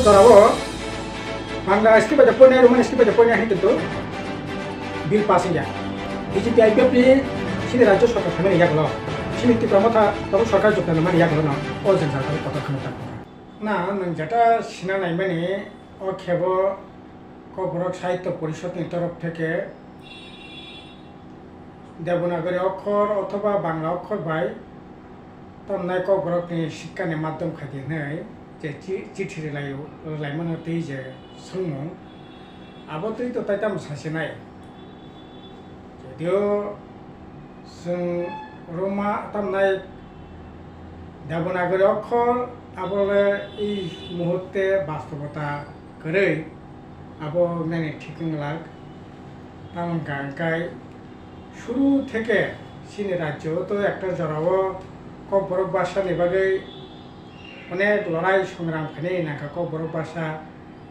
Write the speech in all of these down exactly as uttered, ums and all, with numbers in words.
Jorao Bangla script bai porinai, Roman script bai porinai hinwi kintu bill pass wngya. B J P I P F ni sini rajya sarkar khaimani yagulo, sini Tipra Motha tabuk sarkar juknani mani yagulo no o jwngjal khamu kotor khamu tak. Na nwng jeta sina naimani o khebo Kokborok Sahitya Porishod ni torof theke Devanagari okhor othoba Bangla okhor bai tamnai Kokborok ni sikka ni madhyam khaidi hinwi je chi-, chithi rwlai-, rwlaimano tei je swngmung abo twi to tai tamo sasinai. Jodio chwng Roma tamnai Devanagari okhor abo le ei muhurte bastobota kwrwi, abo nini thik wng glak. Tamo wngkha hwnkhe suru theke chini rajyo to ekta jorao Kokborok bhasha ni bagwi onek lorai songram khainai nangkha Kokborok bhasha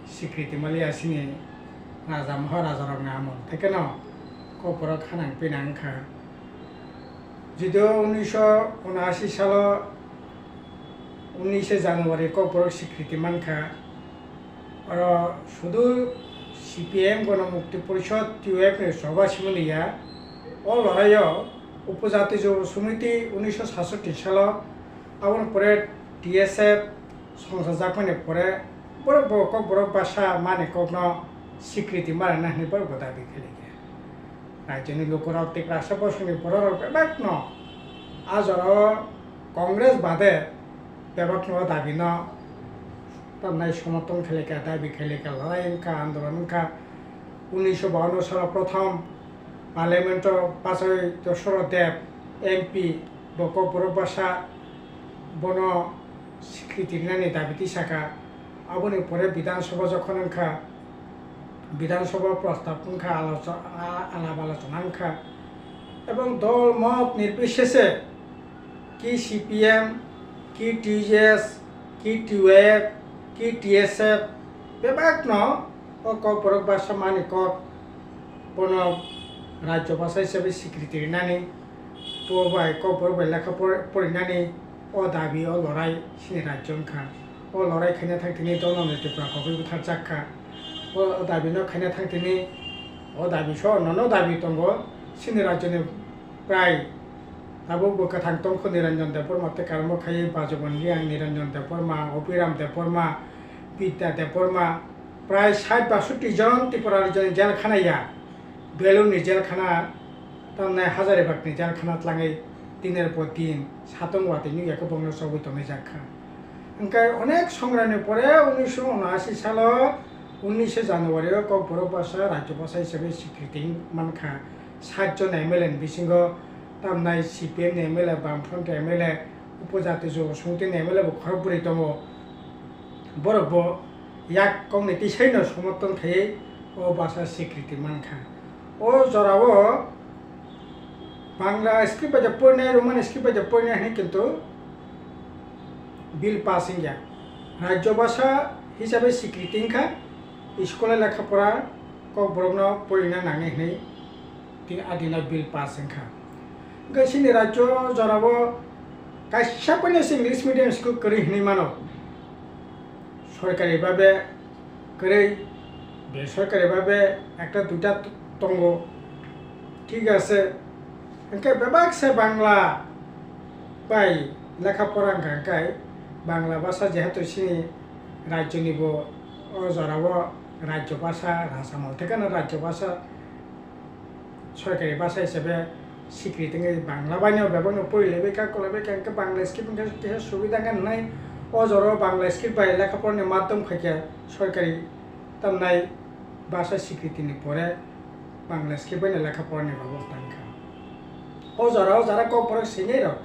sikriti maliya chini raja Maharaja rokni amol thekeno Kokborok hanang pinang wngkha. Jodio unnisho unashi salo unnishe January Kokborok sikriti mankha. Oro sudu C P M Gono Mukti Porishod, T U F ni choba similiya. O loraio Upojati Jobo Somiti unnisho satsatti salo, aboni pore T S F songsajakmani pore borok bo Kokborok bhasha mani kokno sikriti manana hinwi borok bo dabi khailaiya. Rajyoni lukurok Tiprasa bosongni bororok bebakno a jorao Congress bade bebakno o dabino tamnai somorthon khailai kha, dabi khailai kha, lorai wngkha, andolon wngkha. Unnisho bawanno salo prothom Parliament-o Bajai Dosoro Deb M P bo Kokborok bhasha bono sikriti rinani dabi tisakha. Aboni pore Bidhan Sabha jokhon wngkha, Bidhan Sabha prostab wngkha, alocho-, a-, alap alochona wngkha. Ebong dol mot nirbisheshe ki C P M, ki T J S, ki T Y F, ki T S F, bebakno o Kokborok bhasha mani kok bono rajyo bhasha hisabe sikriti rinani, bo bai Kokborok bai lekha por-, porinani o dabi o lorai chini rajyo wngkha. O lorai khaina thang tini Dhananjay Tripura kogwi butharjak kha. O, o dabi no khaina thang tini o dabi so nono dabi tongo chini rajyoni prai tabuk bo kwthang tongkho Niranjan Debbarma tei karmo khaiwi Bajaban Reang, Niranjan Debbarma, Abhiram Debbarma, Bidya Debbarma, prai sait basoti jon Tripura rajyoni jel khana ya. Beluni jel khana, tamnai Hazaribagni jel khana tlangwi diner por din satung watwi nukya khe bongno chobwi tongnai jak kha. Hwnkhe onek songramni pore unnisho unashi salo unnishe January o Kokborok bhasha rajyo bhasha hisabe sikriti mankha. Sait jon M L A ni bisingo tamnai C P M ni M L A, Bamfront M L A, Upojati Jobo Somiti ni M L A bo khorok bwrwi tongo. Borok bo yak kokni twisaino somorthon khaiwi o bhasha sikriti mankha. O jorao Bangla script bai de porinai, Roman script bai de porinai hinwi kintu bill pass wngya. Rajyo bhasha hisabe sikriti wngkha, school lekha pora Kokborokno porina nangnai hinwi tini a dino bill pass wngkha. Hwnkhe chini rajyo jorao kaisa poino se English medium school kwrwi hinwi mano. Sorkari babe kwrwi, besorkari babe ekta duita t-, tongo. Thik ase. Hwnkhe bebak se Bangla bai lekha pora wngkha hwnkhe Bangla bhasha jehetu chini rajyoni bo o jorao rajyo bhasha, rasamol thekeno rajyo bhasha, sorkari bhasha hisabe sikriti wngwi Bangla baino bebakno porilaibai kha, kolaibai kha, hwnkhe Bangla script wngkhe keha subida wngkha hinwi o jorao Bangla script bai lekha porani madhyam khaikhe sorkari tamnai bhasha sikritini pore Bangla script baino lekha porani babosta wngkha. O jorao jara Kokborok swinai rok,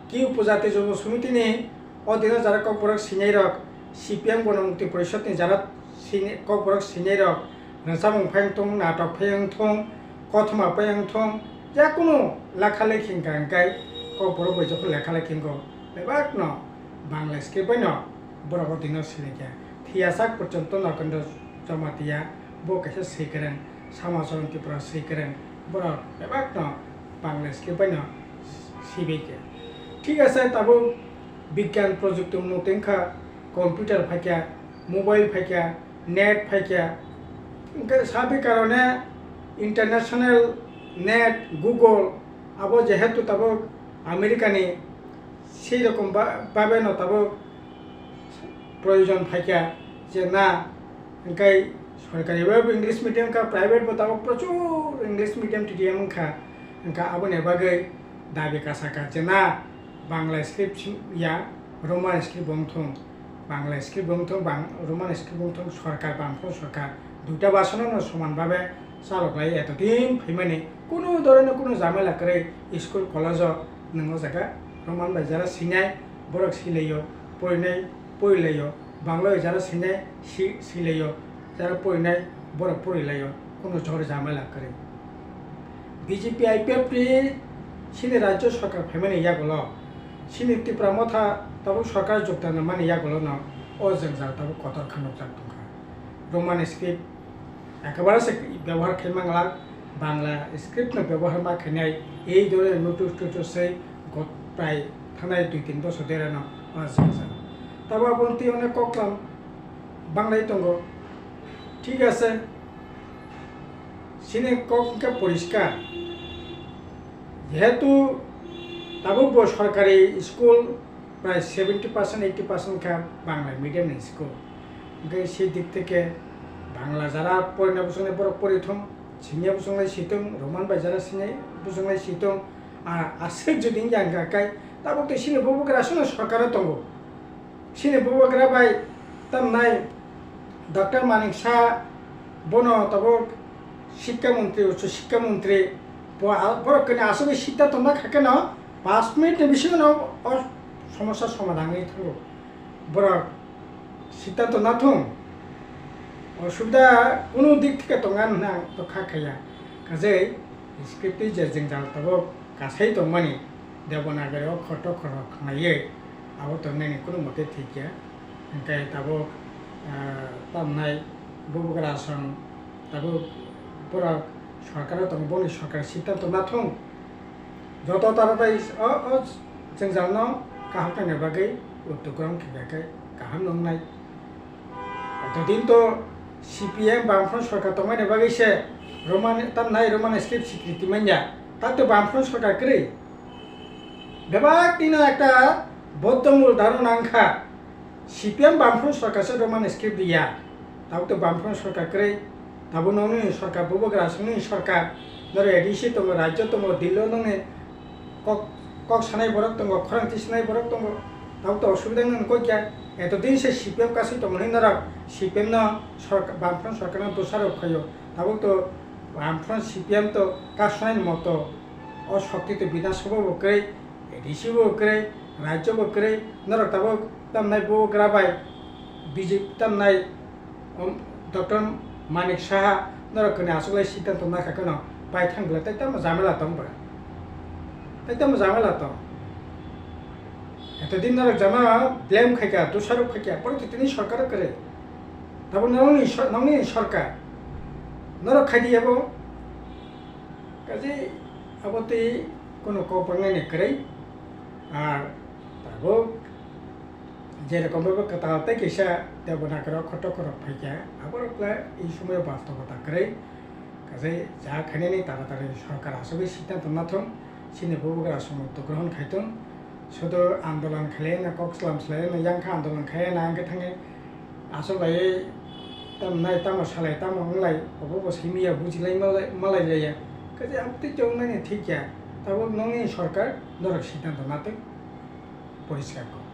ki Upojati Jobo Somitini o dino jara Kokborok swinai rok, C P M Gono Mukti Porishod ni jara swinai, Kokborok swinai rok, rwchapmung phai wngthung, natok phai wngthung, kothoma phai wngthung, jekunu lekha lekhi wngkha hwnkhe Kokborok bai jokhon lekha lekhi wngkho, bebakno Bangla script baino borok o dino swinai kha. Thiyasak porjonto Nokendra Jamatia, bo kaisa swikwrwng, Samacharan Tripura swikwrwng, borok bebakno Bangla script baino swibai kha. Thik ase, tabuk bigyan projukti mung twi wngkha, computer phaikha, mobile phaikha, net phaikha, hwnkhe sabi karone international net, Google, abo jehetu tabuk America ni sei rokom ba-, babe no tabuk proyojon phaikha je na, hwnkhe sorkari bo English medium kha, private bo tabuk prochur English medium T D M wngkha, hwnkhe aboni bagwi dabi kasakha je na Bangla script ya, Roman script wngthung, Bangla script wngthung, Bang-, Roman script wngthung, sorkar, Bamfront sorkar, duita bhasono no soman babe chalok lai, etodin phaimani kunu dhoroner kunu jamela kwrwi school college o nwng o jaga Roman bai jara sinai, borok silaio, porinai, porilaio, Bangla bai jara sinai, si-, silaio, jara porinai, borok porilaio, kunu jhor jamela kwrwi. B J P I P F ni chini rajyo sorkar phaimani yagulo, chini Tipra Motha tabuk sorkar jukta nangmani yagulo no o jwngjal tabuk kotor kha nukjak tongkha. Roman script ekebare se byabohar khai manglak, Bangla script no byabohar ma khainai, ei dhoroner notice totice sei got-, prai thangnai dui tin bosor derano o jwngjal. Tabuk aboni twi onek koklam banglai tongo. Thik ase, chini kok hwnkhe poriskar. Jehetu tabuk bo sorkari school prai seventy percent, eighty percent kha Bangla medium ni school. Hwnkhe se dik theke Bangla jara porina bwswknai borok pori thung, siniya bwswknai si thung, Roman bai jara siniya bwswknai si thung. A, aswk jodi wngya hwnkha khe tabuk tei chini bubagra aswkno sorkar o tongo. Chini bubagra bai tamnai Doctor Manik Saha, bono tabuk Shikkha Montri, Uccho Shikkha Montri, bo a-, borok kani asugwi siddhanto na kha kheno, pash minute ni bisingo no o somosa somadhan wngwi thango. Borok siddhanto na thung, osubida kunu dik theke tonga hwnwi ang to kha khaiya. Kajei script je jwngjal tabuk kasai tongmani, Devanagari o khoroksa khorok khnaiwi abo tongnani kunu mote thik ya. Hwnkhe tabuk, ah, tamnai bubagra song tabuk borok sorkar o tongo, boni sorkar siddhanto na thung. Joto tara tai o, o jwngjalno kaham khaina bagwi uttogrohon khaikha khe kaham wngnai. Etodin to C P M Bamfront sorkar tongmani bagwi se Roman, tamnai Roman script sikriti manya. Tato Bamfront sorkar kwrwi. Bebak tino ekta boddho mul dano nangkha. C P M Bamfront sorkar se Roman script ya. Tabuk to Bamfront sorkar kwrwi. Tabuk nokni sorkar, bubagra aswkni sorkar. Norok A D C tongo, rajyo tongo, Delhi o nokni kok, kok sanai borok tongo, khorang tisanai borok tongo. Tabuk to osubida wngkha kya? Etodin se C P M kasui tongmani norok C P M no sorkar, Bamfront sorkar no dosarok khaio. Tabuk to Bamfront C P M to kasnai moto. O shokti to Bidhan Sabha bo kwrwi, A D C bo kwrwi, rajyo bo kwrwi, norok tabuk tamnai bubagra bai B J P tamnai, um, Doctor Manik Saha norok kwnwi achuklai siddhanto nakha kheno bai thang bwla tei tamo jamela tong bwla. Tei tamo jamela tong. Etodin norok jama blame khaikha, dosarok khaikha, borok tini sorkar kwrwi. Tabuk nokni sor-, nokni sorkar. Norok khaidi abo. Kaje abo tei kono kok bangnani kwrwi. Ar tabuk je rokom bai bo kwtal tei kisa Devanagari o khoroksa khorok phaikha, aborok le ei somoio bastobota kwrwi. Kaje ja khainani taratari sorkar asugwi siddhanto nathung, chini bubagra aswk mukto grohon khaithung. Sudu andolon khlaiya na kok slam slaiya na yang kha andolon khaiya na ang khe thangwi aswk laiwi tamo nai tamo salai tamo wnglai obo bo simi ya buji lai malai, malai laiya. Kaje amtwi chong nani thik ya. Tabuk nokni sorkar norok siddhanto natwi poriskar kok.